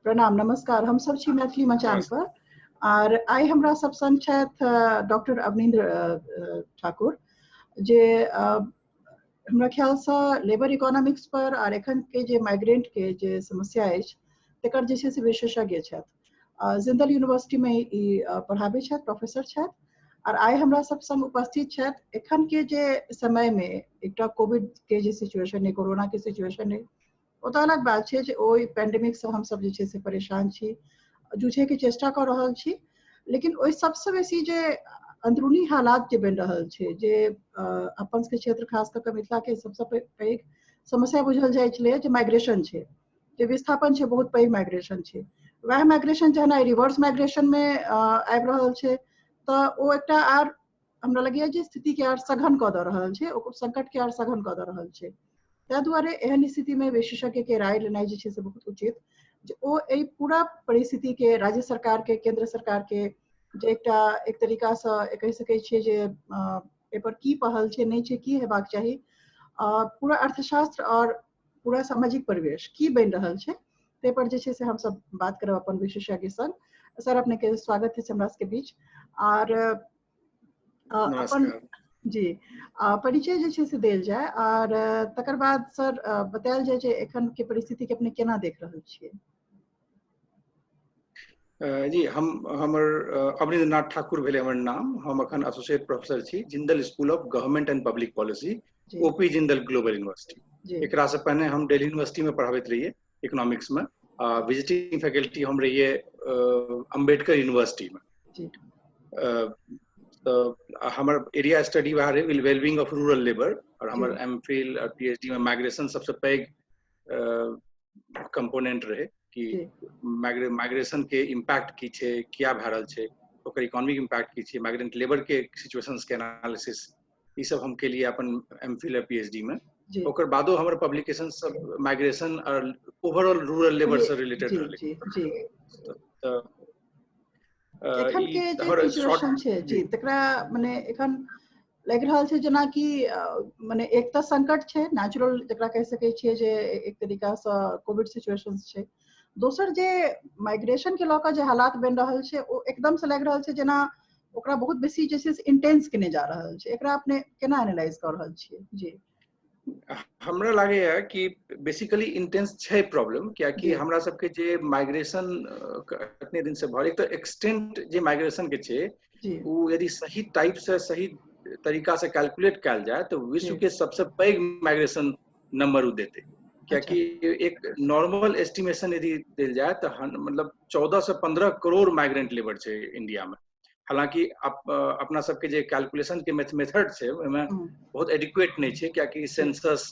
प्रणाम, नमस्कार। हम सब छी मैथिली मचान पर आर I हमरा सब संग छथि डॉक्टर अवनींद्र ठाकुर, जे हमरा ख्यालसँ लेबर इकोनॉमिक्स पर आर एखन के जे माइग्रेंट के जे समस्या अछि तकर जे छै से विशेषज्ञ छथि। जिंदल यूनिवर्सिटी में ई पढ़ाबै छथि, प्रोफेसर छथि। आर I हमरा सब संग उपस्थित छथि। एखन के जे समय में एकटा कोविड के जे सिचुएशन है, कोरोना के सिचुएशन है, ओ तऽ अलग बात छै जे ओहि पेंडेमिक से हमसब जे छै से परेशान छी, जूझे के चेष्टा कऽ रहल छी, लेकिन ओहि सबसँ बेसी जे अंदरूनी हालात जे बनि रहल छै, जे अपन सबके क्षेत्र खास कऽ के मिथिला के सबसँ पैघ समस्या बुझल जाइ छलै जे माइग्रेशन छै, जे विस्थापन छै, बहुत पैघ माइग्रेशन छै। वएह माइग्रेशन जहन आइ रिवर्स माइग्रेशन में आबि रहल छै तऽ ओ एकटा आर हमरा लगैया जे स्थिति के आर सघन कऽ दऽ रहल छै, ओ संकट के आर सघन कऽ दऽ रहल छै। ताहि दुआरे एहन स्थिति में विशेषज्ञ के राय लेनाइ जे छै से बहुत उचित, जे ओ एहि पूरा परिस्थिति के राज्य सरकार के, केंद्र सरकार के जे एकटा एक तरीका से कहि सकै छियै जे एहि पर की पहल छै, नहि छै, की हेबाक चाही, पूरा अर्थशास्त्र और पूरा सामाजिक परिवेश की बनि रहल छै, ताहि पर जे छै से हमसब बात करब अपन विशेषज्ञ संग। सर, अपने के स्वागत है हमरा सबके बीच। आर अपन जी परिचय जे छै से देल जाय आर तकर बाद सर बतायल जाय जे एखन के परिस्थिति के अपने केना देख रहल छियै। जी, हम हमर अवनींद्र नाथ ठाकुर भेलै हमर नाम। हम अखन एसोसिएट प्रोफेसर छी Jindal school of government and public policy, OP Jindal global university. एकरा से पहिने हम दिल्ली यूनिवर्सिटी में पढ़ाबैत रहियै इकोनॉमिक्स में। विजिटिंग फैकल्टी हम रहियै अम्बेडकर यूनिवर्सिटी में। तऽ हमर एरिया स्टडी वएह रहै, वेलबींग ऑफ रूरल लेबर, और हमर एम फिल और पीएचडी में माइग्रेशन सबसे पैघ कंपोनेंट रहे कि माइग्रेशन के इम्पैक्ट की छै, किया भए रहल छै, ओकर इकोनॉमिक इम्पैक्ट की छै, माइग्रेंट लेबर के सिचुएशंस के एनालिसिस, ई सब हम केलिए अपन एम फिल और पीएचडी में। ओकर बादो हमर पब्लिकेशन सब माइग्रेशन और ओवरऑल रूरल लेबर से रिलेटेड रहलै। तऽ एखन के जे सिचुएशन छै जी, तकरा मने एखन लागि रहल छै जेनाकि मने एक तऽ संकट छै नेचुरल, जकरा कहि सकै छियै जे एक तरीका सँ कोविड सिचुएशन छै, दोसर जे माइग्रेशन के लऽ कऽ जे हालात बनि रहल छै ओ एकदम से लागि रहल छै जेना ओकरा बहुत बेसी जे छै से इंटेंस केने जा रहल छै। एकरा अपने केना एनालाइज कऽ रहल छियै? जी, हमरा लागैया कि बेसिकली इंटेंस छै प्रॉब्लम, कियाकि हमरा सबके जे माइग्रेशन इतने दिन से भऽ, एक तऽ एक्सटेंट जे माइग्रेशन के छै ओ यदि सही टाइप से सही तरीका से कैलकुलेट कयल जाय तऽ विश्व के सबसे पैघ माइग्रेशन नंबर उ देतै। कियाकि एक नॉर्मल एस्टिमेशन यदि देल जाय तऽ मतलब 14 से 15 करोड़ माइग्रेंट लेबर छै इंडिया में। हालांकि अपना सबके जे कैलकुलेशन के मेथड छै ओहिमे बहुत एडिक्वेट नहि छै, कियाकि सेंसस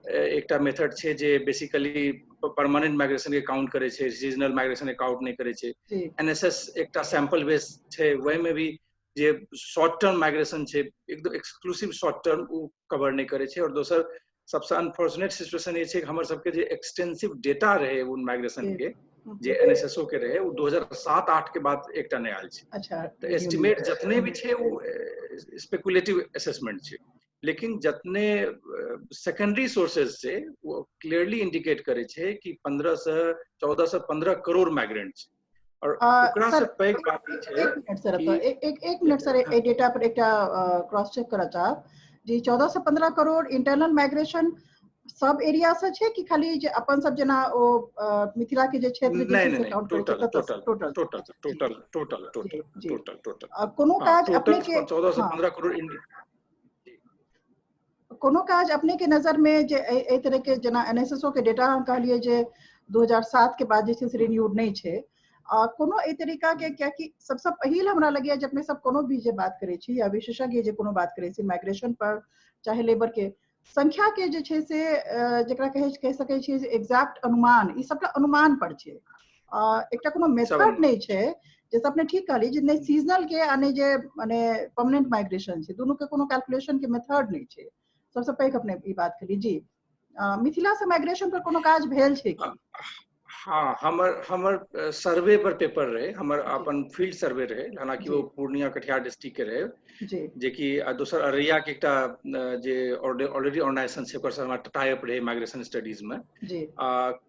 एकटा मेथड छै जे बेसिकली परमानेंट माइग्रेशन के काउंट करै छै, सीजनल माइग्रेशन के काउंट नहि करै छै। एनएसएस एकटा सैंपल बेस छै, ओहिमे भी जे शॉर्ट टर्म माइग्रेशन छै एकदम एक्सक्लूसिव शॉर्ट टर्म ओ कवर नहि करै छै। और दोसर सबसे अनफॉर्चुनेट सिचुएशन ये छै कि हमर सबके जे एक्सटेंसिव डेटा रहे उन माइग्रेशन के, जे एनएसएसओ के रहे, वो 2007-8 के बाद एकटा नहि आयल छै। अच्छा, तऽ एस्टिमेट जतने भी छै वो स्पेकुलेटिव असेसमेंट छै, लेकिन जतने सेकेंडरी सोर्सेज छै वो क्लियरली इंडिकेट करे छै कि 14 से 15 करोड़ माइग्रेंट छै। और ओकरा से पैघ बात ई छै, एक मिनट सर, एक मिनट सर, एहि डेटा पर एकटा क्रॉस चेक करऽ चाहब जी। 14 से 15 करोड़ इंटरनल माइग्रेशन सब एरिया से छै कि खाली जे अपन सब जेना ओ मिथिला के जे क्षेत्र जे छै से काउंट करै छै? Total total total total total total total total. कोनो काज अपने के 14 से 15 करोड़, कोनो काज अपने के नजर में जे एहि तरह के जेना एनएसएसओ के डेटा हम कहलियै जे 2007 के बाद जे छै से रिन्यूड नहि छै, कोनो एहि तरीका के? कियाकि सबसँ पहिल हमरा लगैया जे अपने सब कोनो भी जे बात करै छी या विशेषज्ञ जे कोनो बात करै छी माइग्रेशन पर, चाहे लेबर के संख्या के जे छै से जकरा कहि सकै छियै जे एग्जैक्ट अनुमान, ई सबटा अनुमान पर छै, एकटा कोनो मेथड नहि छै। जैसे अपने ठीक कहली जे नहि सीजनल के आ नहि जे माने परमानेंट माइग्रेशन छै, दुनू के कोनो कैलकुलेशन के मेथड नहि छै। सबसँ पैघ अपने ई बात कहली जी। मिथिला से माइग्रेशन पर कोनो काज भेल छै की? हाँ, हमर हमर सर्वे पर पेपर रहे, हमर अपन फील्ड सर्वे रहे, हालांकि वो पूर्णिया कटिहार डिस्ट्रिक्ट के रहे, जेकि दोसर अररिया के एकटा जे ऑलरेडी ऑर्गेनाइजेशन छै ओकर संग टाई अप रहे माइग्रेशन स्टडीज में।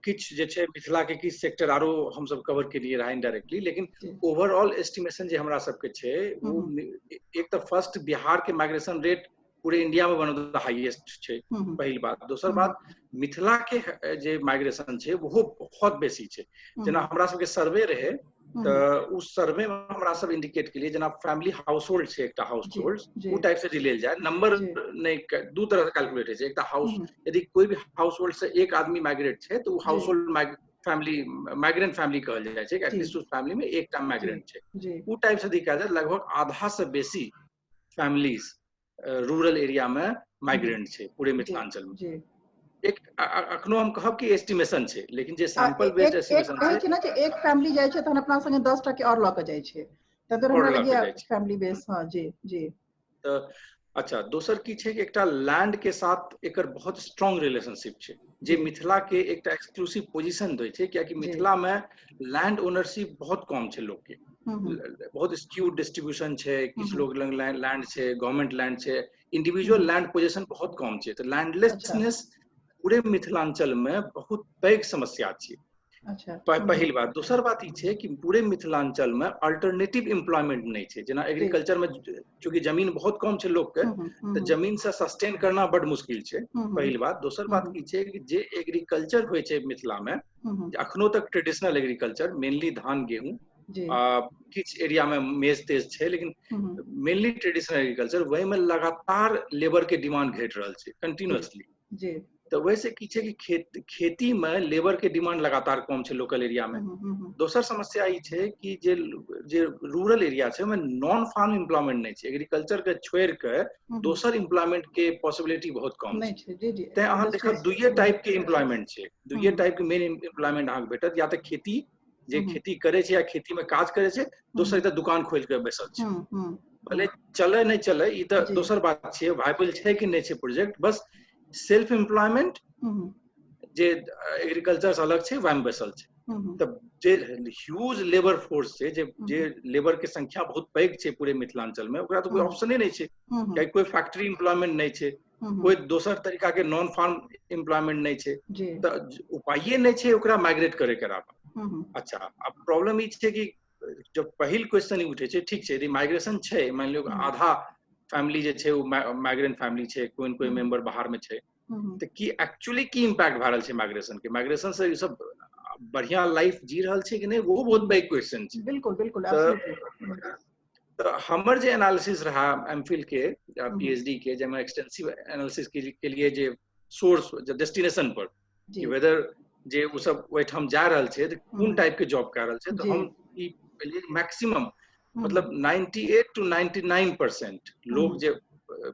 किछु जे छै मिथिला के किछु सेक्टर आरो हमसब कवर केलिए रहा इनडायरेक्टली, लेकिन ओवरऑल एस्टिमेशन जे हमरा सबके छै वो एक तऽ फर्स्ट बिहार के माइग्रेशन रेट पूरे इंडिया में वन ऑफ the highest छै, पहिल बात। दोसर बात मिथिला के जे माइग्रेशन छै वो बहुत बेसी छै। जेना हमरा सबके सर्वे रहे तऽ उस सर्वे में हमरा सब इंडिकेट केलिए जेना फैमिली हाउस होल्ड छै, एकटा हाउस होल्ड ओ टाइप से जे लेल जाय, नंबर नहीं, दू तरह से कैलकुलेट होइ छै। एकटा हाउस, यदि कोई भी हाउस होल्ड से एक आदमी माइग्रेट छै तऽ ओ household family migrant family कहल जाइ छै, एटलीस्ट उस फैमिली में एकटा माइग्रेंट छै। ओ टाइप से देखा जाय लगभग आधा से बेसी फैमिलीज रूरल एरिया में माइग्रेंट छै पूरे मिथिलांचल में। एक अखनो हम कहब कि एस्टिमेशन छै, लेकिन जे सैंपल बेस्ड एस्टिमेशन छै ने, जे एक फैमिली जाइ छै तहन अपना संगे 10 टा के और लऽ के जाइ छै, तब हमरा लगैया फैमिली बेस। हां जी जी। तऽ अच्छा, दोसर की छै कि एकटा लैंड के साथ एकर बहुत स्ट्रांग रिलेशनशिप छै, जे मिथिला के एकटा एक्सक्लूसिव पोजीशन दै छै, कियाकि मिथिला में लैंड ओनरशिप बहुत कम छै लोग के, बहुत स्क्यूड डिस्ट्रीब्यूशन छै, किछु लोग लग लैंड छै, गवर्नमेंट लैंड छै, इंडिविजुअल लैंड पोजीशन बहुत कम छै। तऽ लैंडलेसनेस पूरे मिथिलांचल में बहुत पैघ समस्या छै। अच्छा, पहिल बात। दोसर बात ई छै कि पूरे मिथिलांचल में अल्टरनेटिव एम्प्लॉयमेंट नहीं छै। जेना एग्रीकल्चर में चूंकि जमीन बहुत कम छै लोग के, तऽ जमीन से सस्टेन करना बड मुश्किल छै, पहिल बात। दोसर बात की छै कि जे एग्रीकल्चर होइ छै मिथिला में अखनो तक ट्रेडिशनल एग्रीकल्चर मेनली धान गेहूं, किछु एरिया में मेज तेज छै, लेकिन मेनली ट्रेडिशनल एग्रीकल्चर, वही में लगातार लेबर के डिमांड घटि रहल छै कंटिन्यूअसली। तऽ वैसे की छै कि खेती में लेबर के डिमांड लगातार कम छै लोकल एरिया में। दोसर समस्या ई छै कि जे जे रूरल एरिया छै ओहिमे नॉन फार्म एम्प्लॉयमेंट नहि छै, एग्रीकल्चर के छोड़ि के दोसर एम्प्लॉयमेंट के पॉसिबिलिटी बहुत कम छै। तैं अहाँ देखब दुइये टाइप के एम्प्लॉयमेंट छै, दुइये टाइप के मेन एम्प्लॉयमेंट अहाँके भेटत, या तऽ खेती, जे खेती करे छै या खेती में काज करे छै, दोसर तऽ दुकान खोलि के बैसल छै, भले चले नहि चले ई तऽ दोसर बात छै, वायबल छै कि नहि छै प्रोजेक्ट, बस सेल्फ एम्प्लॉयमेंट जे एग्रीकल्चर से अलग छै वएह में बैसल छै। तऽ जे ह्यूज लेबर फोर्स छै, जे जे लेबर के संख्या बहुत पैघ छै पूरे मिथिलांचल में, ओकरा तऽ कोई ऑप्शने नहि छै, कियाकि कोई फैक्ट्री एम्प्लॉयमेंट नहि छै, कोई दोसर तरीका के नॉन फार्म एम्प्लॉयमेंट नहि छै, तऽ उपाये नहि छै ओकरा माइग्रेट करे के अलावा। अच्छा, अब प्रॉब्लम ई छै कि जब पहिल क्वेश्चन ई उठे छै, ठीक छै यदि माइग्रेशन छै, मानि लियौ आधा फैमिली जे छै ओ माइग्रेंट फैमिली छै, कोई कोई मेंबर बाहर में छै, तऽ की एक्चुअली की इम्पैक्ट भए रहल छै माइग्रेशन के, माइग्रेशन से ई सब बढ़िया लाइफ जी रहल छै कि नहि, वो बहुत पैघ क्वेश्चन छै। बिल्कुल बिल्कुल। तऽ हमर जे एनालिसिस रहा एमफिल के पीएचडी के, जाहिमे एक्सटेंसिव एनालिसिस के लिए जे सोर्स डेस्टिनेशन पर कि वेदर जे ओ सब ओहिठाम जा रहल छै तऽ कोन टाइप के जॉब कए रहल छै, तऽ हम ई मैक्सिमम मतलब 98 to 99% लोग जे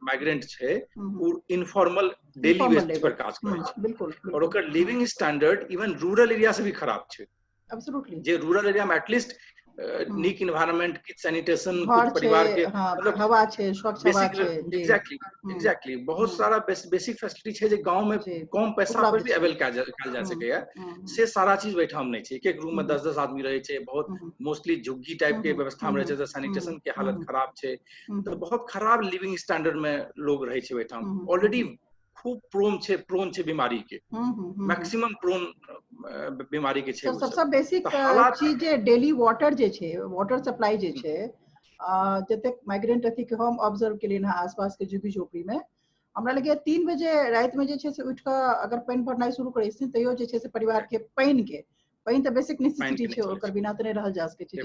माइग्रेंट छै ओ इनफॉर्मल डेली बेस पर काज करै छै। बिल्कुल। और ओकर living standard even rural area से भी खराब छै। एब्सोल्युटली। जे रूरल एरिया में एटलीस्ट नीक एनवायरनमेंट, किछु सैनिटेशन, कुछ परिवार के मतलब हवा छै, स्वच्छ हवा छै। एग्जैक्टली एग्जैक्टली, बहुत सारा बेसिक फैसिलिटी छै जे गांव में कम पैसा पर भी अवेल कैल जा सकैया, से सारा चीज ओहिठाम नहि छै। एक एक रूम में 10-10 आदमी रहै छै, बहुत मोस्टली झुग्गी टाइप के व्यवस्था में रहै छै, तऽ सैनिटेशन के हालत खराब छै, तऽ बहुत खराब लिविंग स्टैंडर्ड में लोग रहै छै ओहिठाम। ऑलरेडी खूब प्रोन छै बीमारी के, मैक्सिमम प्रोन बीमारी के छै। सबसँ बेसिक चीज जे डेली वाटर जे छै, वाटर सप्लाई जे छै, जतेक माइग्रेंट अथी के हम ऑब्जर्व केलियन हँ आसपास के झुग्गी झोपड़ी में, हमरा लगैया 3 बजे राति में जे छै से उठि कऽ अगर पानि भरनाइ शुरू करै छथिन तैयो जे छै से परिवार के पानि तऽ बेसिक नेसेसिटी छै, ओकर बिना तऽ नहि रहल जा सकै छै।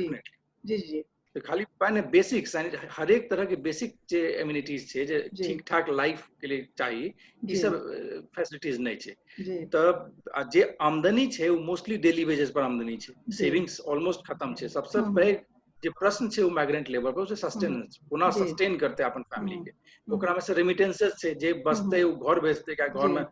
जी जी जी। तऽ खाली पानि बेसिक हरेक तरह के बेसिक जे एम्यूनिटीज छै जे ठीक ठाक लाइफ के लिए चाही, ई सब फैसिलिटीज नहि छै। तऽ जे आमदनी छै ओ मोस्टली डेली वेजेस पर आमदनी छै, सेविंग्स ऑलमोस्ट खत्म छै। सबसँ पैघ जे प्रश्न छै ओ माइग्रेंट लेबर पर, सस्टेनेंस, कोना सस्टेन करतै अपन फैमिली के, ओकरा में से रेमिटेंसेस छै जे बचतै ओ घर भेजतै, क्या घर में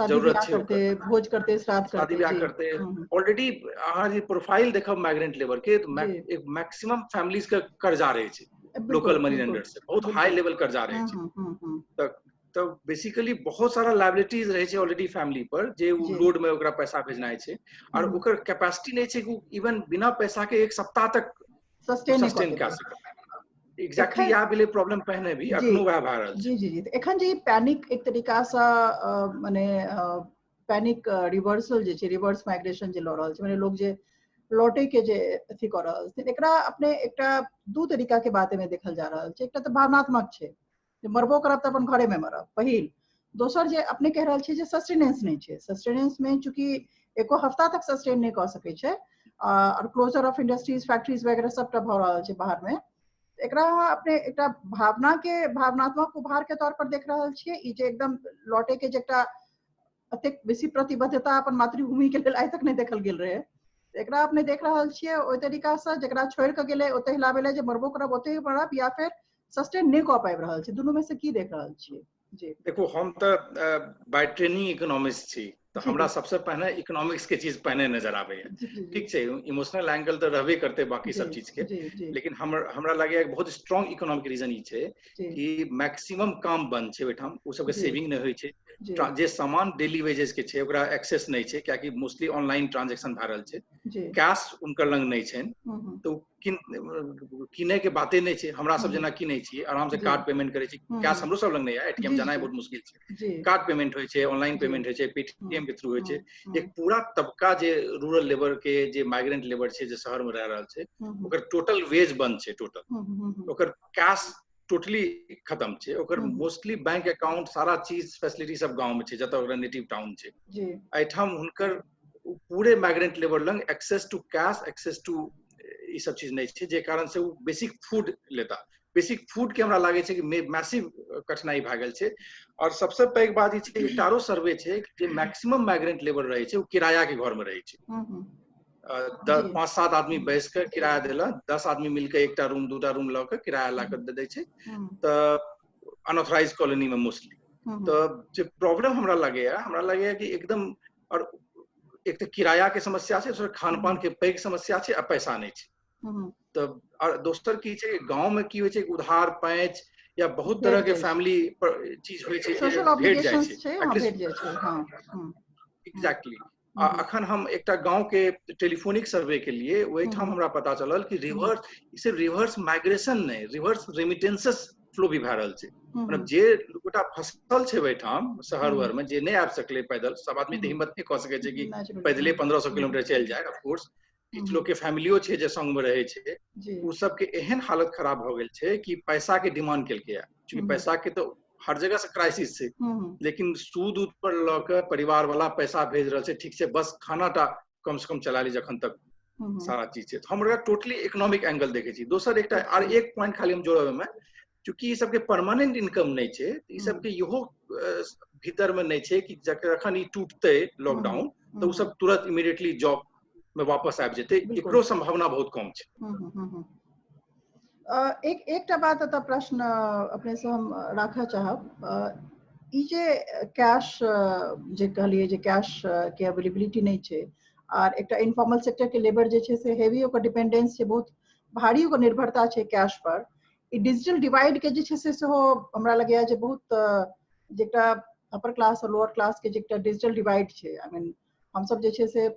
जरूरत छै, भोज करते, श्राद्ध करते, शादी ब्याह करते। ऑलरेडी अहाँ जे प्रोफाइल देखब माइग्रेंट लेबर के, एक मैक्सिमम फैमिलीज के कर्जा रहै छै लोकल मनी लेंडर से, बहुत हाई लेवल कर्जा रहै छै। तऽ तऽ बेसिकली बहुत सारा लाइबिलिटीज रहै छै ऑलरेडी फैमिली पर, जे ओ लोड में ओकरा पैसा भेजनाइ छै, और ओकर कैपेसिटी नहि छै कि इवन बिना पैसा के एक सप्ताह तक सस्टेन कऽ सकै। एग्जैक्टली इएह भेलै प्रॉब्लम पहिने भी, अखनो वएह भए रहल छै। जी जी जी। एखन जे पैनिक एक तरीका सँ माने पैनिक रिवर्सल जे छै, रिवर्स माइग्रेशन जे लऽ रहल छै, माने लोग जे लौटे के जे अथी कऽ रहल छै, एकरा अपने एकटा दू तरीका के बात में देखल जा रहल छै। एकटा तऽ भावनात्मक छै जे मरबो करब तऽ अपन घरे में मरब, पहिल। दोसर जे अपने कहि रहल छी जे सस्टेनेंस नहि छै, सस्टेनेंस में चूँकि एको हफ्ता तक सस्टेन नहि कऽ सकै छै, और क्लोजर ऑफ इंडस्ट्रीज, फैक्ट्रीज वगैरह सबटा भऽ रहल छै बाहर में। एकरा अपने एकटा भावना के, भावनात्मक उभार के तौर पर देख रहल छियै, ई जे एकदम लौटे के जे एकटा अतेक बेसी प्रतिबद्धता अपन मातृभूमि के लेल आइ तक नहि देखल गेल रहे, एकरा अपने देख रहल छियै ओहि तरीका से जकरा छोड़ि कऽ गेलै ओतहि लाबै जे मरबो करब ओतहि मरब, या फिर सस्टेन नहि कऽ पाबि रहल छै, दुनू में से की देख रहल छियै? जी देखू, हम तऽ बाय ट्रेनिंग इकोनॉमिस्ट छी, तऽ हमरा सबसे पहिने इकोनॉमिक्स के चीज पहिने नजर आबैया। ठीक छै, इमोशनल एंगल तऽ रहबे करतै बाकी सब चीज के, लेकिन हमरा लागैया बहुत स्ट्रॉन्ग इकोनॉमिक रीजन ई छै कि मैक्सिमम काम बंद छै ओहिठाम, ओ सबके सेविंग नहि होइ छै, जे सामान डेली वेजेस के छै ओकरा एक्सेस नहि छै, कियाकि मोस्टली ऑनलाइन ट्रांजेक्शन भए रहल छै, कैश हुनकर लग नहि छनि, तऽ किनै के बाते नहि छै। हमरा सब जेना किनै छियै आराम से कार्ड पेमेंट करै छी, कैश हमरो सब लग नहि है, एटीएम जानाइ बहुत मुश्किल छै, कार्ड पेमेंट होइ छै, ऑनलाइन पेमेंट होइ छै, पेटीएम के थ्रू होइ छै। एक पूरा तबका जे रूरल लेबर के, जे माइग्रेंट लेबर छै, जे शहर में रह रहल छै, ओकर टोटल वेज बंद छै, टोटल ओकर कैश टोटली खत्म छै, ओकर मोस्टली बैंक अकाउंट सारा चीज फैसिलिटी सब गांव में छै, जतऽ ओकरा नेटिव टाउन छै। एहिठाम हुनकर पूरे माइग्रेंट लेबर लग access to cash, access to ई सब चीज नहि छै, जे कारण से ओ बेसिक फूड लेता। बेसिक फूड के हमरा लागै छै कि मैसिव कठिनाई भए गेल छै। और सबसे पैघ बात ई छै, एकटा आरो सर्वे छै जे मैक्सिमम माइग्रेंट लेबर रहै छै ओ किराया के घर में रहै छै। 5-7 आदमी बैस के किराया देलक, 10 आदमी मिलके एकटा रूम दूटा रूम लऽ के किराया ला के दे दै छै, तऽ अनऑथराइज कॉलोनी में मोस्टली। तऽ जे प्रॉब्लम हमरा लगैया कि एकदम, और एक तऽ किराया के समस्या छै, दोसर खान पान के पैघ समस्या छै, आ पैसा नहि छै। तऽ और दोसर की छै, गाँव में की होइ छै, उधार पैंच या बहुत तरह के फैमिली चीज होइ छै, भेट जाइ छै। एग्जैक्टली। आ अखन हम एकटा गांव के टेलीफोनिक सर्वे के लिए ओहिठाम हमरा पता चलल कि रिवर्स, सिर्फ रिवर्स माइग्रेशन नहि, रिवर्स रेमिटेंसेस फ्लो भी भए रहल छै। मतलब जे गोटा फसल छै ओहिठाम शहर उहर में, जे नहि आबि सकलै पैदल, सब आदमी तऽ हिम्मत नहि कऽ सकै छै कि पैदले 1500 किलोमीटर चलि जाय। ऑफकोर्स किछु लोग के फैमिलियो छै जे संग में रहै छै, ओ सबके एहन हालत खराब भऽ गेल छै कि पैसा के डिमांड केलकै, चूँकि पैसा के तो हर जगह से क्राइसिस छै, लेकिन सूद उद पर लऽ के परिवार वाला पैसा भेज रहल छै, ठीक छै बस खाना टा कम से कम चला ली जखन तक सारा चीज छै। हम टोटली इकोनॉमिक एंगल देखै छी। दोसर एकटा आर एक पॉइंट खाली हम जोड़ब ओहिमे, चूँकि ई सबके परमानेंट इनकम नहि छै, ई सबके इहो भीतर में नहि छै कि जखन ई टूटतै लॉकडाउन तऽ ओ सब तुरंत इमीडिएटली जॉब में वापस आबि जेतै, एकरो संभावना बहुत कम छै। एकटा बात एतऽ प्रश्न अपने से हम राखऽ चाहब, ई जे कैश जे कहलियै जे कैश के अवेलेबिलिटी नहि छै, आर एकटा इनफॉर्मल सेक्टर के लेबर जे छै से हेवी ओकर डिपेंडेंस छै, बहुत भारी ओकर निर्भरता छै कैश पर। ई डिजिटल डिवाइड के जे छै से सेहो हमरा लगैया जे बहुत जे एकटा अपर क्लास और लोअर क्लास के जे एकटा डिजिटल डिवाइड छै, I mean हमसब जे छै से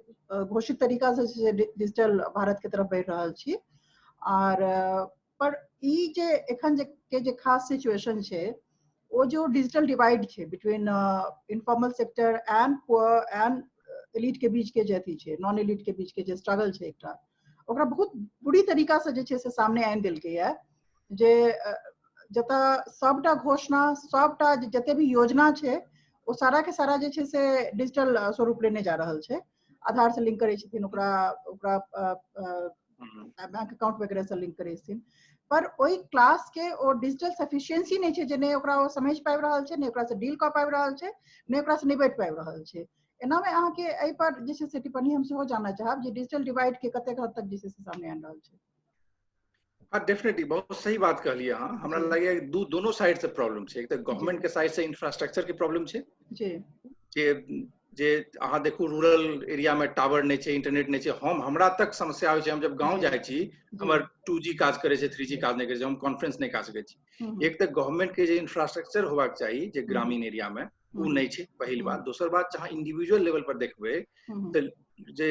घोषित तरीका से डिजिटल भारत के तरफ बढ़ि रहल छी, आर पर ई जे एखन जे के जे खास सिचुएशन छै ओ जो डिजिटल डिवाइड छै between informal sector and poor and elite के बीच के जे अथी छै, नॉन एलिट के बीच के जे स्ट्रगल छै एकटा, ओकरा बहुत बुरी तरीका से जे छै से सामने आनि देलकै जे जतऽ सबटा घोषणा, सबटा जते भी योजना छै ओ सारा के सारा जे छै से डिजिटल स्वरूप लेने जा रहल छै। आधार से लिंक करै छथिन ओकरा, ओकरा बैंक अकाउंट वगैरह से लिंक करै छथिन, पर ओहि क्लास के ओ डिजिटल सफिशिएंसी नहि छै जे नहि ओकरा ओ समझि पाबि रहल छै, नहि ओकरा से डील कऽ पाबि रहल छै, नहि ओकरा से निपटि पाबि रहल छै। एनामे अहाँके एहि पर जे छै से टिप्पणी हम सेहो जानऽ चाहब जे डिजिटल डिवाइड के कतेक हद तक जे छै से सामने आनि रहल छै। हाँ डेफिनेटली, बहुत सही बात कहलियै अहाँ। हमरा लगैया दोनों साइड से प्रॉब्लम छै। एक तऽ गवर्नमेंट के साइड से इंफ्रास्ट्रक्चर के प्रॉब्लम छै जे जे अहाँ देखू रूरल एरिया में टावर नहि छै, इंटरनेट नहि छै। हम हमरा तक समस्या होइ छै, हम जब गाँव जाइ छी हमर 2G काज करै छै, 3G काज नहि करै छै, हम कॉन्फ्रेंस नहि कऽ सकै छी। एक तऽ गवर्नमेंट के जे इंफ्रास्ट्रक्चर होबाक चाही जे ग्रामीण एरिया में ओ नहि छै, पहिल बात। दोसर बात, जहाँ इंडिविजुअल लेवल पर देखबै तऽ जे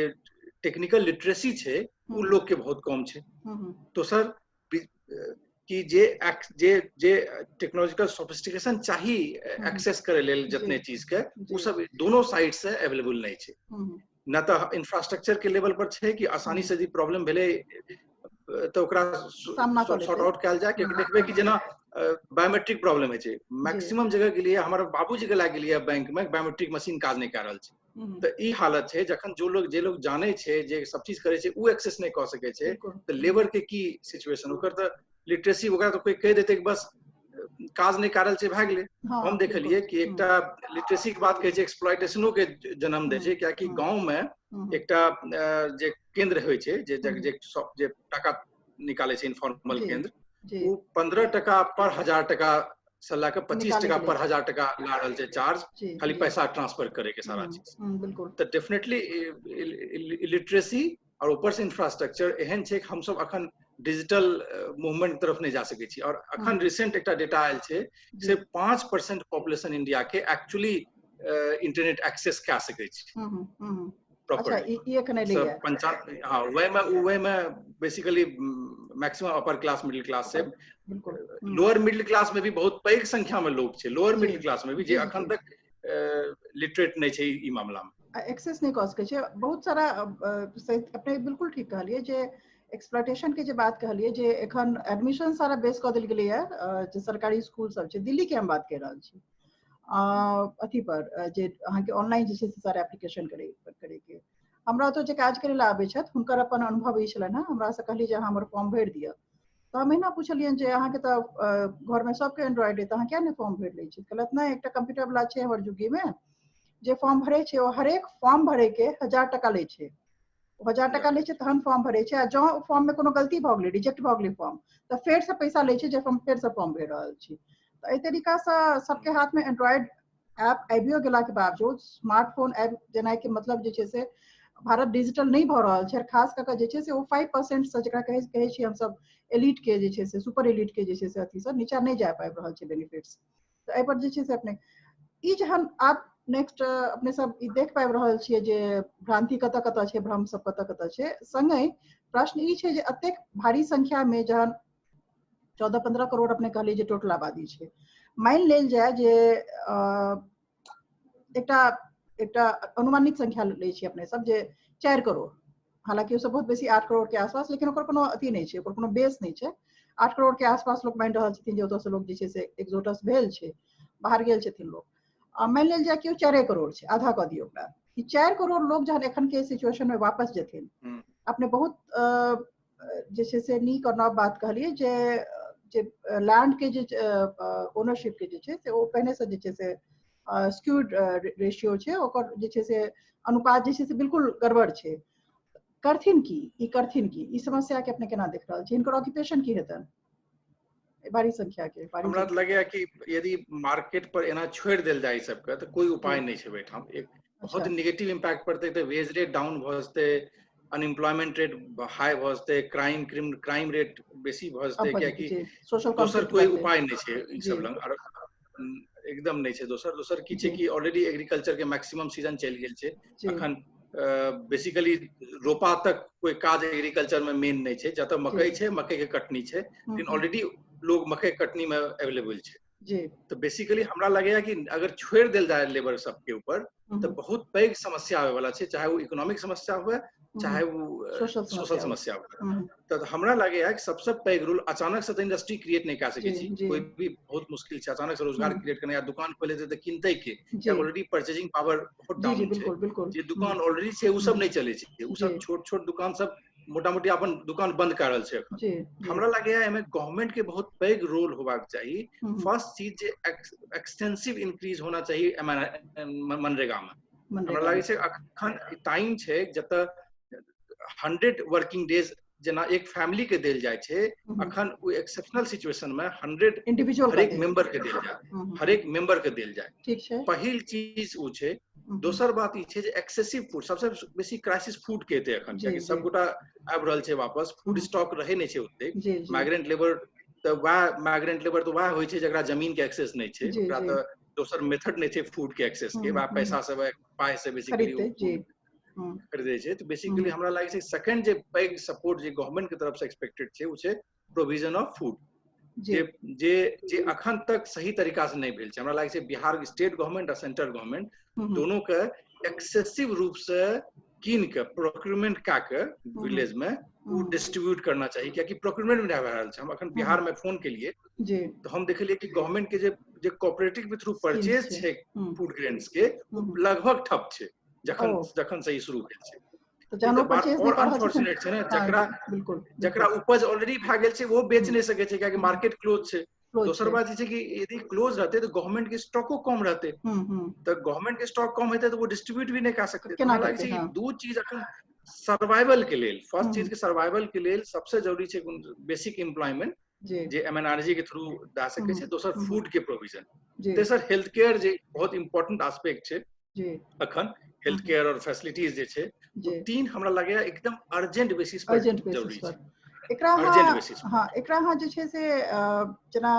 टेक्निकल लिटरेसी छै ओ लोग के बहुत कम छै। दोसर कि जे जे जे टेक्नोलॉजिकल सोफिस्टिकेशन चाही एक्सेस करे लेल जितने चीज के, वो सब दोनों साइड से अवेलेबल नहीं छै। न तऽ इंफ्रास्ट्रक्चर के लेवल पर छै कि आसानी से यदि प्रॉब्लम भेलै तऽ ओकरा सॉर्ट आउट कयल जाय। कियाकि देखबै कि जेना बायोमेट्रिक प्रॉब्लम होइ छै मैक्सिमम जगह के लिए, हमर बाबूजी के लागि गेलियै बैंक में बायोमेट्रिक मशीन काज नहि कए रहल छै। तऽ ई हालत छै जखन जो लोग जे लोग जानै छै, जे सब चीज करै छै, ओ एक्सेस नहि कऽ सकै छै, तऽ लेबर के की सिचुएशन? ओकर तऽ लिटरेसी, ओकरा तऽ कोई कहि देतै कि बस काज नहि कऽ रहल छै, भए गेलै। हम देखलियै कि एकटा लिटरेसी के बात कहै छै, एक्सप्लॉयटेशनो के जन्म दै छै। कियाकि गाँव में एकटा जे केंद्र होइ छै, जे जे जे टाका निकालै छै, इनफॉर्मल केंद्र, ओ 15 टका पर 1000 टका से लए कऽ 25 टका पर 1000 टका ला रहल छै चार्ज, खाली पैसा ट्रांसफर करे के सारा चीज। तऽ डेफिनेटली लिटरेसी और ऊपर से इंफ्रास्ट्रक्चर एहन छै कि हमसब अखन डिजिटल मूवमेंट तरफ नहि जा सकै छी। और अखन रिसेंट एकटा डेटा आयल छै से 5% पॉपुलेशन इंडिया के एक्चुअली इंटरनेट एक्सेस कए सकै छै प्रॉपरली। हाँ, वही में basically maximum upper class, middle class से लोअर मिडिल क्लास में भी बहुत पैघ संख्या में लोग छै, लोअर मिडिल क्लास में भी, जे अखन तक लिटरेट नहि छै ई मामला में। एक्सेस नहि कऽ सकै छै बहुत सारा। अपने बिल्कुल ठीक कहलियै जे एक्सप्लॉयटेशन के जे बात कहलियै, जे एखन एडमिशन सारा बेस कऽ देल गेलैए जे सरकारी स्कूल सब छै, दिल्ली के हम बात कहि रहल छी, अथी पर जे अहाँके ऑनलाइन जे छै से सारा एप्लीकेशन करे के। हमरा ओतऽ जे काज करै लए आबै छथि, हुनकर अपन अनुभव ई छलनि हेँ। हमरासँ कहली जे अहाँ हमर फॉर्म भरि दिअ। तऽ हम एहिना पुछलियनि जे अहाँके तऽ घरमे सबके एंड्रॉइड अइ, तऽ अहाँ किया नहि फॉर्म भरि लै छी? कहलथि, नहि, एकटा कंप्यूटर वाला छै हमर झुग्गीमे, जे फॉर्म भरै छै, ओ हरेक फॉर्म भरैके 1000 टका लै छै। 1000 टका लै छै, तहन फॉर्म भरै छै। आ जँ फॉर्ममे कोनो गलती भऽ गेलै, रिजेक्ट भऽ गेलै फॉर्म, तऽ फेरसँ पैसा लै छै जे हम फेरसँ फॉर्म भरि रहल छी। तऽ एहि तरीकासँ सबके हाथमे एंड्रॉइड ऐप आबियो गेलाके बावजूद, स्मार्टफोन आबि जेनाइके मतलब जे छै से भारत डिजिटल नहि भऽ रहल छै। खास कऽ कऽ जे छै से ओ 5%सँ जकरा कहै कहै छियै हमसब एलिट के जे छै से सुपर एलिट के जे छै से अथीसँ नीचा नहि जा पाबि रहल छै बेनिफिट्स। तऽ एहिपर जे छै से अपने ई जहन आब नेक्स्ट अपने सब ई देख पाबि रहल छियै जे भ्रांति कतऽ कतऽ छै, भ्रम सब कतऽ कतऽ छै। संगहि प्रश्न ई छै जे एतेक भारी संख्यामे जहन 14-15 करोड़ अपने कहलियै जे टोटल आबादी छै, मानि लेल जाय जे एकटा एकटा अनुमानित संख्या लै छी अपने सब जे 4 करोड़, हालांकि ओसब बहुत बेसी 8 करोड़ के आसपास, लेकिन ओकर कोनो अथी नहि छै, ओकर कोनो बेस नहि छै। 8 करोड़ के आसपास लोक मानि रहल छथिन जे ओतऽसँ लोक जे छै से एक्सोडस भेल छै, बाहर गेल छथिन लोक। मानि लेल जाय कि ओ 4 करोड़ छै, आधा कऽ दियौ ओकरा। ई 4 करोड़ लोग जहन एखन के सिचुएशन में वापस जेथिन, अपने बहुत जे छै से नीक और नव बात कहलियै जे जे लैंड के जे ओनरशिप के जे छै से ओ पहिने से जे छै से स्क्यूड रेशियो छै, ओकर जे छै से अनुपात जे छै से बिल्कुल गड़बड़ छै। करथिन की ई, करथिन की? ई समस्या के अपने केना देख रहल छी? हिनकर ऑक्यूपेशन की हेतनि भारी संख्या के? हमरा तऽ लगैया कि यदि मार्केट पर एना छोड़ि देल जाय सबके तऽ कोई उपाय नहि छै ओहिठाम। एक बहुत निगेटिव इम्पैक्ट पड़तै। तऽ वेज रेट डाउन भऽ जेतै, अनएम्प्लॉयमेंट रेट हाई भऽ जेतै, क्राइम क्राइम रेट बेसी भऽ जेतै, कियाकि दोसर कोई उपाय नहि छै ई सब लग आर एकदम नहि छै दोसर। दोसर की छै कि ऑलरेडी एग्रीकल्चर के मैक्सिमम सीजन चलि गेल छै। अखन बेसिकली रोपा तक कोई काज एग्रीकल्चर में मेन नहि छै। जतऽ मकई छै, मकई के कटनी छै, लेकिन ऑलरेडी लोग मकई कटनी में अवेलेबल छै। तऽ बेसिकली हमरा लगैया कि अगर छोड़ि देल जाय लेबर सबके ऊपर तऽ बहुत पैघ समस्या आबै वाला छै, चाहे वो इकोनॉमिक समस्या हुए, चाहे वो सोशल समस्या हुए। तऽ हमरा लगैया कि सबसे पैघ रोल, अचानक से तऽ इंडस्ट्री क्रिएट नहि कऽ सकै छी कोई भी, बहुत मुश्किल छै अचानक से रोजगार क्रिएट करना, या दुकान खोले तऽ किनतै के? ऑलरेडी परचेजिंग पावर बहुत डाउन छै। जे दुकान ऑलरेडी छै, ओ सब नहि चलै छै। ओ सब छोट छोट दुकान सब मोटा मोटी अपन दुकान बंद कर रहल छै। हमरा लगैया एहिमे गवर्नमेंट के बहुत पैघ रोल होबाक चाही। फर्स्ट चीज जे एक्सटेंसिव इंक्रीज होना चाहिए मनरेगा में। हमरा लागै छै अखन टाइम छै जतऽ 100 वर्किंग डेज जेना एक फैमिली के देल जाइ छै, अखन ओ एक्सेप्शनल सिचुएशन में 100 इंडिविजुअल हरेक मेंबर के देल जाय, हरेक मेंबर के देल जाय। ठीक छै, पहिल चीज ओ छै। दोसर बात ई छै जे एक्सेसिव फूड, सबसे बेसी क्राइसिस फूड के हेतै अखन, कियाकि सब गोटा आबि रहल छै वापस, फूड स्टॉक रहै नहि छै ओतेक। माइग्रेंट लेबर तऽ वएह, माइग्रेंट लेबर तऽ वएह होइ छै जकरा जमीन के एक्सेस नहि छै, ओकरा तऽ दोसर मेथड नहि छै फूड के एक्सेस के, वएह पैसा से पाइ से बेसिकली खरीदै छै। तऽ बेसिकली हमरा लागै छै सेकंड जे पैघ सपोर्ट जे गवर्नमेंट के तरफ से एक्सपेक्टेड छै ओ छै प्रोविजन ऑफ फूड, जे जे जे अखन तक सही तरीका से नहि भेल छै। हमरा लागै छै बिहार स्टेट गवर्नमेंट आ सेंट्रल गवर्नमेंट दोनों के एक्सेसिव रूप से कीन के प्रोक्योरमेंट कए के विलेज में वो डिस्ट्रीब्यूट करना चाहिए, कियाकि प्रोक्योरमेंट भी नहि भए रहल छै। हम अखन बिहार में फोन केलिए तो हम देखलिए कि गवर्नमेंट के जे कोऑपरेटिव के थ्रू परचेज छै फूड ग्रेन्स के, वो लगभग ठप छै जखन जखन से ई शुरू भेल छै। और अनफॉर्चुनेट छै ने, जकरा जकरा उपज ऑलरेडी भए गेल छै वो बेच नहि सकै छै कियाकि मार्केट क्लोज छै। दोसर बात ई छै कि यदि क्लोज रहते तो गवर्नमेंट के स्टॉको कम रहते, तो गवर्नमेंट के स्टॉक कम हेतै तो वो डिस्ट्रीब्यूट भी नहीं कर सकते। दू चीज अखन सर्वाइवल के लेल, फर्स्ट चीज के सर्वाइवल के लेल सबसे जरूरी छै बेसिक एम्प्लॉयमेंट जे एमएनआरजी के थ्रू दए सकै छै, दोसर फूड के प्रोविजन, तेसर हेल्थ केयर जे बहुत इंपॉर्टेंट एस्पेक्ट छै अखन, हेल्थ केयर और फैसिलिटीज जे छै, तीन हमरा लगैया एकदम अर्जेंट बेसिस पर जरूरी छै। एकरा हाँ, एकरा अहाँ जे छै से जेना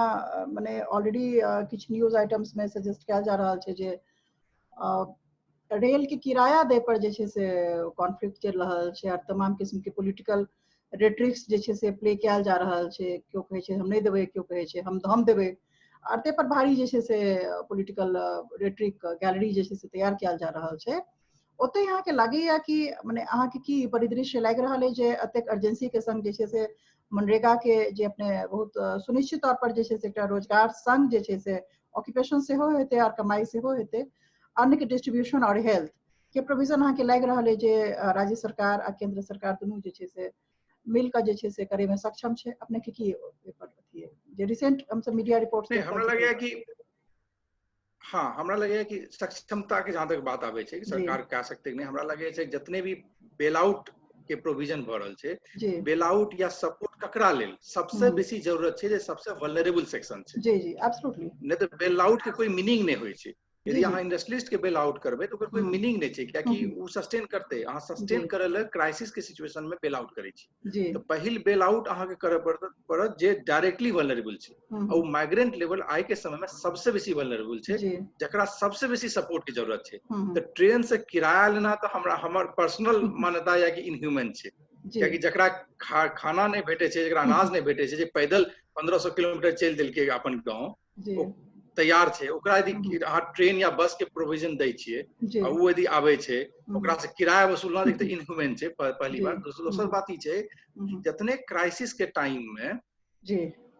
मने ऑलरेडी किछु न्यूज आइटम्स में सजेस्ट कयल जा रहल छै जे रेल के किराया दै पर जे छै से कॉन्फ्लिक्ट चलि रहल छै आर तमाम किस्म के पॉलिटिकल रेट्रिक्स जे छै से प्ले कयल जा रहल छै। केओ कहै छै हम नहि देबै, केओ कहै छै हम देबै, आर ताहि पर भारी जे छै से पॉलिटिकल रेट्रिक गैलरी जे छै से तैयार कयल जा रहल छै। ओतहि अहाँके लगैया कि मने अहाँके की परिदृश्य लागि रहल अइ जे एतेक अर्जेंसी के संग जे छै से मनरेगा के जे अपने बहुत सुनिश्चित तौर पर जे छै से एकटा रोजगार संग जे छै से ऑक्यूपेशन सेहो हेतै और कमाई सेहो हेतै, अन्न के डिस्ट्रीब्यूशन और हेल्थ के प्रोविजन अहाँके लागि रहल अइ जे राज्य सरकार आ केंद्र सरकार दुनू जे छै से मिल कऽ जे छै से करे में सक्षम छै? अपने के की पेपर अथी जे रिसेंट हमसब मीडिया रिपोर्ट? हमरा लगैया कि हाँ, हमरा लगैया कि सक्षमता के जहाँ तक बात आबै छै कि सरकार कह सकते नहीं, हमरा लगैया छै जितने भी बेल आउट के प्रोविजन भऽ रहल छै, बेल आउट या सपोर्ट ककरा लेल सबसे बेसी जरूरत छै जे सबसे वल्नरेबल सेक्शन छै। जी जी, एब्सोल्युटली। नहि तऽ बेल आउट के कोई मीनिंग नहि होइ छै। यदि अहाँ इंडस्ट्रियलिस्ट के बेल आउट करबै तऽ ओकर कोई मीनिंग नहि छै, कियाकि ओ सस्टेन करतै। अहाँ सस्टेन करै लए क्राइसिस के सिचुएशन में बेल आउट करै छी, तऽ पहिल बेल आउट अहाँके करय पड़त जे डायरेक्टली वल्नरेबल छै, आ ओ माइग्रेंट लेवल आइ के समय में सबसे बेसी वल्नरेबल छै, जकरा सबसे बेसी सपोर्ट के जरूरत छै। तऽ ट्रेन से किराया लेना तऽ हमरा हमर पर्सनल मान्यता या कि इनह्यूमन छै, कियाकि जकरा खाना नहि भेटै छै, जकरा अनाज नहि भेटै छै, जे पैदल 1500 किलोमीटर चलि देलकै अपन गाँव, तैयार छै, ओकरा यदि अहाँ ट्रेन या बस के प्रोविजन दै छियै आ ओ यदि आबै छै, ओकरा से किराया वसूलना तऽ इनह्यूमन छै, पहली बात। दोसर बात ई छै जतने क्राइसिस के टाइम में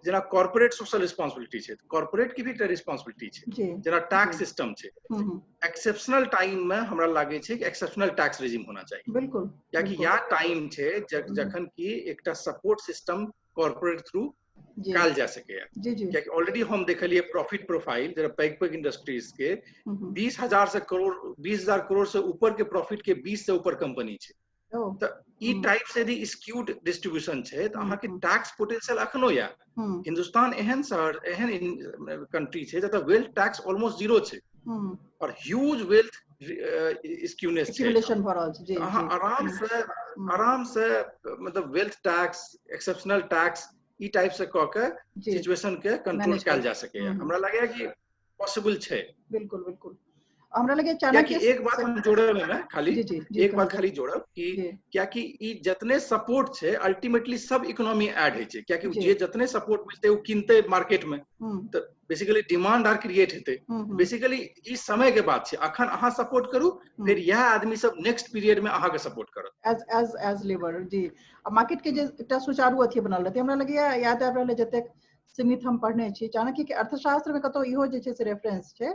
जेना कॉर्पोरेट सोशल रिस्पॉन्सिबिलिटी छै, कॉर्पोरेट के भी एकटा रिस्पॉन्सिबिलिटी छै, जेना टैक्स सिस्टम छै, एक्सेप्शनल टाइम में हमरा लागै छै कि एक्सेप्शनल टैक्स रेजिम होना चाहिए। बिल्कुल, कियाकि या टाइम छै जखन कि एकटा सपोर्ट सिस्टम कॉर्पोरेट थ्रू कयल जा सकैया। कियाकि ऑलरेडी हम देखलिए प्रॉफिट प्रोफाइल जेना पैघ पैघ इंडस्ट्रीज के 20,000 से करोड़ 20,000 करोड़ से ऊपर के प्रॉफिट के 20 से ऊपर कंपनी छै। तऽ ई टाइप से यदि स्क्यूड डिस्ट्रीब्यूशन छै तऽ अहाँके टैक्स पोटेंशियल अखनो या। हिंदुस्तान एहन शहर, एहन कंट्री छै जतऽ वेल्थ टैक्स ऑलमोस्ट जीरो छै और ह्यूज वेल्थ स्क्यूनेस छै। अहाँ आराम से मतलब वेल्थ टैक्स, एक्सेप्शनल टैक्स ई टाइप से कऽ के सिचुएशन के कंट्रोल कयल जा सकैया। हमरा लगैया कि पॉसिबल छै। बिल्कुल बिल्कुल, हमरा लगे चाणक्य एक बात हम जोड़ब एहिमे, खाली एक बात खाली जोड़ब कि कियाकि ई जतने सपोर्ट छै अल्टीमेटली सब इकोनॉमी ऐड होइ छै, कियाकि जे जतने सपोर्ट मिलतै ओ किनतै मार्केट में, तऽ बेसिकली डिमांड आर क्रिएट हेतै। बेसिकली ई समय के बात छै, अखन अहाँ सपोर्ट करू, फिर यह आदमी सब नेक्स्ट पीरियड में अहाँ के सपोर्ट करत एज एज एज लेबर। जी, आ मार्केट के जे एकटा सुचारू अथी बनल रहतै। हमरा लगैया याद आबि रहल है जतेक सीमित हम पढ़ने छी चाणक्य के अर्थशास्त्र में कतौ इहो जे छै से रेफरेंस छै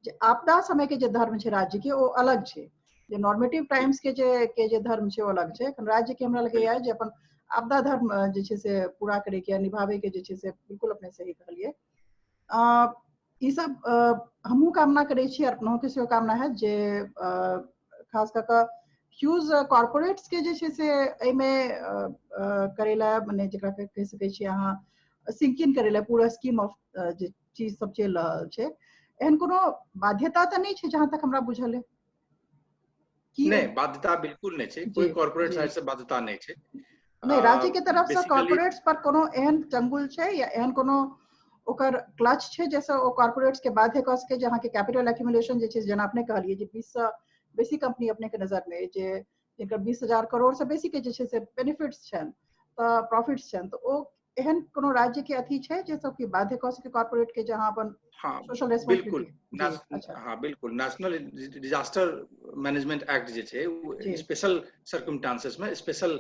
जे आपदा समय के जे धर्म छै राज्य के ओ अलग छै, जे नॉर्मेटिव टाइम्स के जे धर्म छै ओ अलग छै। एखन राज्य के हमरा लगैया जे अपन आपदा धर्म जे छै से पूरा करे के निभावे के जे छै से बिल्कुल अपने सही कहलिए। ई सब हमहूँ कामना करै छी और अपनहुँ के सेहो कामना है जे खास कऽ कऽ ह्यूज कॉर्पोरेट्स के जे छै से एहिमे करै लए, मने जेकरा कहि सकै छी अहाँ सिंक इन करै लए पूरा स्कीम ऑफ जे चीज सब चलि रहल छै, एहन कोनो बाध्यता तऽ नहि छै जहाँ तक हमरा बुझल है। नहि, बाध्यता बिल्कुल नहि छै, कोई कॉर्पोरेट साइड से बाध्यता नहि छै। नहि, राज्य के तरफ से कॉर्पोरेट्स पर कोनो एहन चंगुल छै या एहन कोनो ओकर क्लच छै जैसे ओ कॉर्पोरेट्स के बाध्य कऽ सके जे अहाँके कैपिटल एक्यूमुलेशन जे छै, जेना अपने कहलियै जे 20 से बेसी कंपनी अपने के नजर में जे जिनकर 20,000 करोड़ से बेसी के जे छै से बेनिफिट्स छनि तऽ प्रॉफिट्स छनि, तऽ ओ एहन कोनो राज्य के अथी छै जे सब के बाध्य कऽ सके कॉर्पोरेट के जहां अपन सोशल रेस्पॉन्सिबिलिटी? हाँ बिल्कुल, नेशनल डिजास्टर मैनेजमेंट एक्ट जे छै ओ स्पेशल सर्कमस्टांसेस में स्पेशल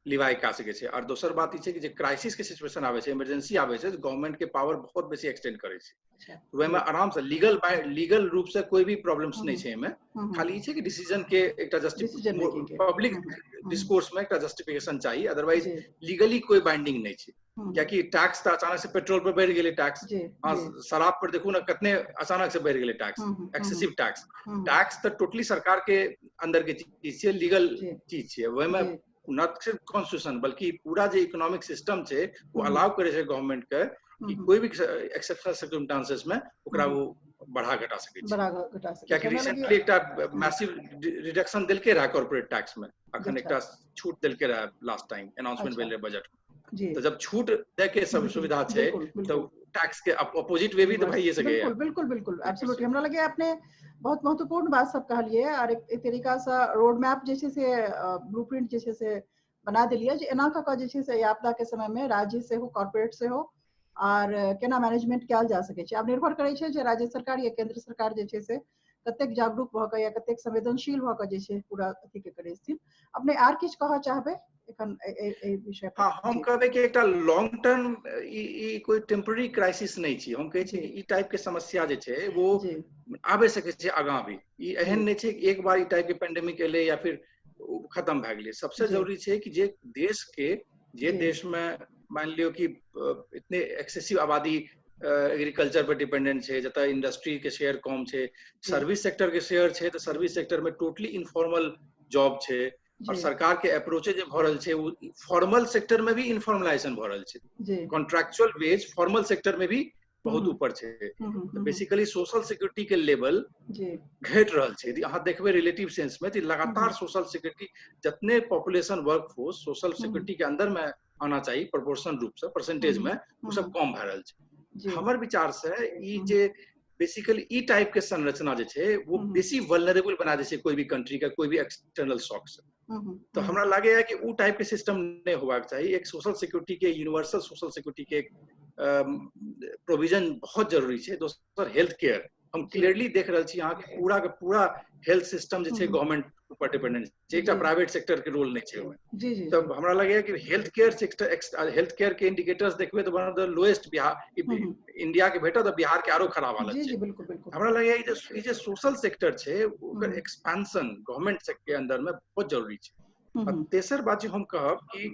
लिवाई कऽ सकै छै। और दोसर बात ई छै कि जे क्राइसिस के सिचुएशन आबै छै, इमरजेंसी आबै छै, गवर्नमेंट के पावर बहुत बेसी एक्सटेंड करै छै। ओहिमे आराम से लीगल रूप से कोई भी प्रॉब्लम्स नहि छै एहिमे, खाली ई छै कि डिसीजन के एकटा पब्लिक डिस्कोर्स में एकटा जस्टिफिकेशन चाहिए, अदरवाइज लीगली कोई बाइंडिंग नहीं छै। कियाकि टैक्स तऽ अचानक से पेट्रोल पर बढ़ि गेलै टैक्स, शराब पर देखू ना कतने अचानक से बढ़ि गेलै टैक्स, एक्सेसिव टैक्स। टैक्स तऽ टोटली सरकार के अंदर के चीज छै, लीगल चीज छै। ओहिमे न सिर्फ कॉन्स्टिट्यूशन बल्कि पूरा जे इकोनॉमिक सिस्टम छै वो अलाउ करे छै गवर्नमेंट के कि कोई भी एक्सेप्शनल सर्कमस्टांसेस में ओकरा वो बढ़ा घटा सकै छै, बढ़ा घटा सकै। कियाकि रिसेंटली एकटा मैसिव रिडक्शन देलकै रहा कॉर्पोरेट टैक्स में, अखन एकटा छूट देलकै रहा लास्ट टाइम अनाउंसमेंट भेल रहे बजट में। तो जब छूट दे के सब सुविधा छै तो टैक्स के अपोजिट वे भी तो भाई ये सके। बिल्कुल बिल्कुल बिल्कुल एब्सोल्युटली। हमरा लगे अपने बहुत महत्वपूर्ण बात सब कहलिए और एक तरीका से रोड मैप जे से ब्लूप्रिंट जे से बना दिलिए जे एना कऽ जे से आपदा के समय में राज्य से हो कॉर्पोरेट से हो और केना मैनेजमेंट कयल जा सकै छै। आब निर्भर करै छै जे राज्य सरकार या केंद्र सरकार जे से कतेक जागरूक भऽ कऽ या कतेक संवेदनशील भऽ कऽ जे छै पूरा अथी के करै छथिन। अपने आर किछु कहऽ चाहबै एखन एहि विषय पर? हाँ, हम कहबै कि एकटा लॉन्ग टर्म ई कोई टेम्पररी क्राइसिस नहि छै। हम कहै छी ई टाइप के समस्या जे छै वो आबि सकै छै आगाँ भी। ई एहन नहि छै कि एक बार ई टाइप के पेंडेमिक एलै या फिर खत्म भए गेलै। सबसे जरूरी छै कि जे देश के जे देश में मान लियो कि इतने एक्सेसिव आबादी एग्रीकल्चर पर डिपेंडेंट छै, जतऽ इंडस्ट्री के शेयर कम छै, सर्विस सेक्टर के शेयर छै, तऽ सर्विस सेक्टर में टोटली इनफॉर्मल जॉब छै और सरकार के अप्रोचे जे भऽ रहल छै वो फॉर्मल सेक्टर में भी इनफॉर्मलाइजेशन भऽ रहल छै, कॉन्ट्रैक्चुअल वेज फॉर्मल सेक्टर में भी बहुत ऊपर छै। तऽ बेसिकली सोशल सिक्योरिटी के लेवल घटि रहल छै। यदि अहाँ देखबै रिलेटिव सेंस में तऽ लगातार सोशल सिक्योरिटी जतने population work force social security के अंदर में आना चाहिए प्रोपोर्शन रूप से परसेंटेज में, वो सब कम भऽ रहल छै। हमर विचार से ई जे बेसिकली ई टाइप के संरचना जे छै वो बेसी वल्नरेबल बना दै छै कोई भी कंट्री के कोई भी एक्सटर्नल शॉक से। तो हमरा लागैया कि उ टाइप के सिस्टम नहीं होबाक चाही। एक सोशल सिक्योरिटी के यूनिवर्सल सोशल सिक्योरिटी के प्रोविजन बहुत जरूरी छै। दोसर हेल्थ केयर, हम क्लियरली देख रहल छी अहाँके पूरा के पूरा हेल्थ सिस्टम जे छै गवर्नमेंट ऊपर डिपेंडेंट छै, एकटा प्राइवेट सेक्टर के रोल नहीं छै ओहिमे। तब हमरा लगैया कि health care sector health care के इंडिकेटर्स देखबै तऽ one of the lowest Bihar India के भेटत, बिहार के आरो खराब हालत छै। हमरा लगैया ई जे सोशल सेक्टर छै ओकर एक्सपेंशन गवर्नमेंट के अंदर में बहुत जरूरी छै। और तेसर बात जे हम कहब कि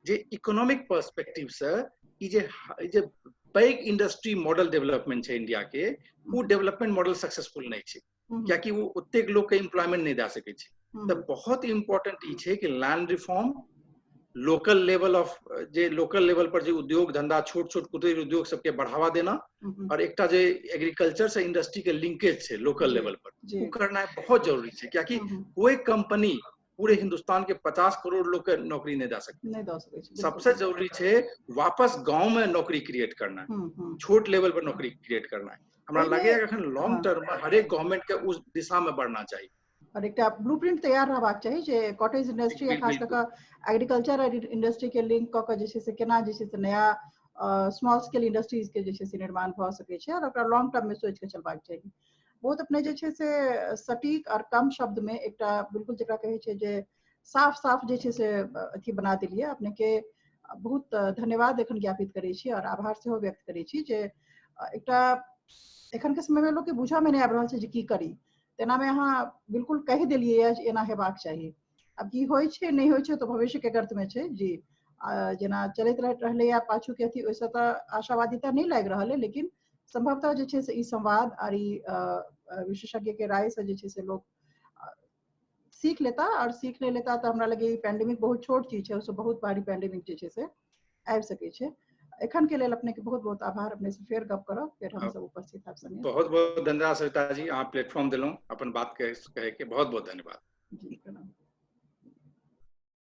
जे इकोनॉमिक पर्सपेक्टिव से ई जे पैघ इंडस्ट्री मॉडल डेवलपमेंट छै इंडिया के, वो डेवलपमेंट मॉडल सक्सेसफुल नहीं छै, कियाकि वो ओतेक लोग के एम्प्लॉयमेंट नहीं दे सकै छै। तऽ बहुत इम्पोर्टेंट ई छै कि land reform, local level of जे लोकल लेवल पर जे उद्योग धंधा छोट छोट कुटीर उद्योग सबके बढ़ावा देना और एकटा जे एग्रीकल्चर से इंडस्ट्री के लिंकेज छै लोकल लेवल पर वो करना बहुत जरूरी छै। कियाकि कोई कंपनी पूरे हिंदुस्तान के 50 करोड़ लोग के नौकरी नहीं दे सकते। सबसे जरूरी छै वापस गांव में नौकरी क्रिएट करना है, छोट लेवल पर नौकरी क्रिएट करना है। हमरा लगैया एखन लॉन्ग टर्म में हरेक गवर्नमेंट के उस दिशा में बढ़ना चाहिए और एकटा ब्लूप्रिंट तैयार रहबाक चाही जे कॉटेज इंडस्ट्री या खास कऽ एग्रीकल्चर और इंडस्ट्री के लिंक कऽ कऽ जे छै से केना जे छै से नया स्मॉल स्केल इंडस्ट्रीज के जे छै से निर्माण भऽ सकै छै और ओकरा लॉन्ग टर्म में सोचि कऽ चलबाक चाही। बहुत अपने जे छै से सटीक और कम शब्द में एकटा बिल्कुल जकरा कहै छै जे साफ साफ जे छै से अथी बना देलियै। अपने के बहुत धन्यवाद एखन ज्ञापित करै छी और आभार सेहो व्यक्त करै छी जे एकटा एखन के समय में लोग के बुझऽ में नहि आबि रहल छै जे की करी, तेना में अहाँ बिल्कुल कहि देलियै जे एना हेबाक चाही। आब की होइ छै नहि होइ छै तऽ भविष्य के गर्त में छै जी। जेना चलैत रहलैया पाछू के अथी ओहिसँ तऽ आशावादिता नहि लागि रहल है, लेकिन संभवतः जे छै से ई संवाद आर ई विशेषज्ञ के राय से जे छै से लोग सीख लेता, आओर सीख नहि लेता तऽ हमरा लगैए ई पेंडेमिक बहुत छोट चीज छै, ओहिसँ बहुत भारी पेंडेमिक जे छै से आबि सकै छै। एखन के लेल अपने के बहुत बहुत आभार। अपने से फेर गप करब, फेर हम सब उपस्थित हैब संगे। बहुत बहुत धन्यवाद सविता जी, अहाँ प्लेटफॉर्म देलहुँ अपन बात कहे के, बहुत बहुत धन्यवाद।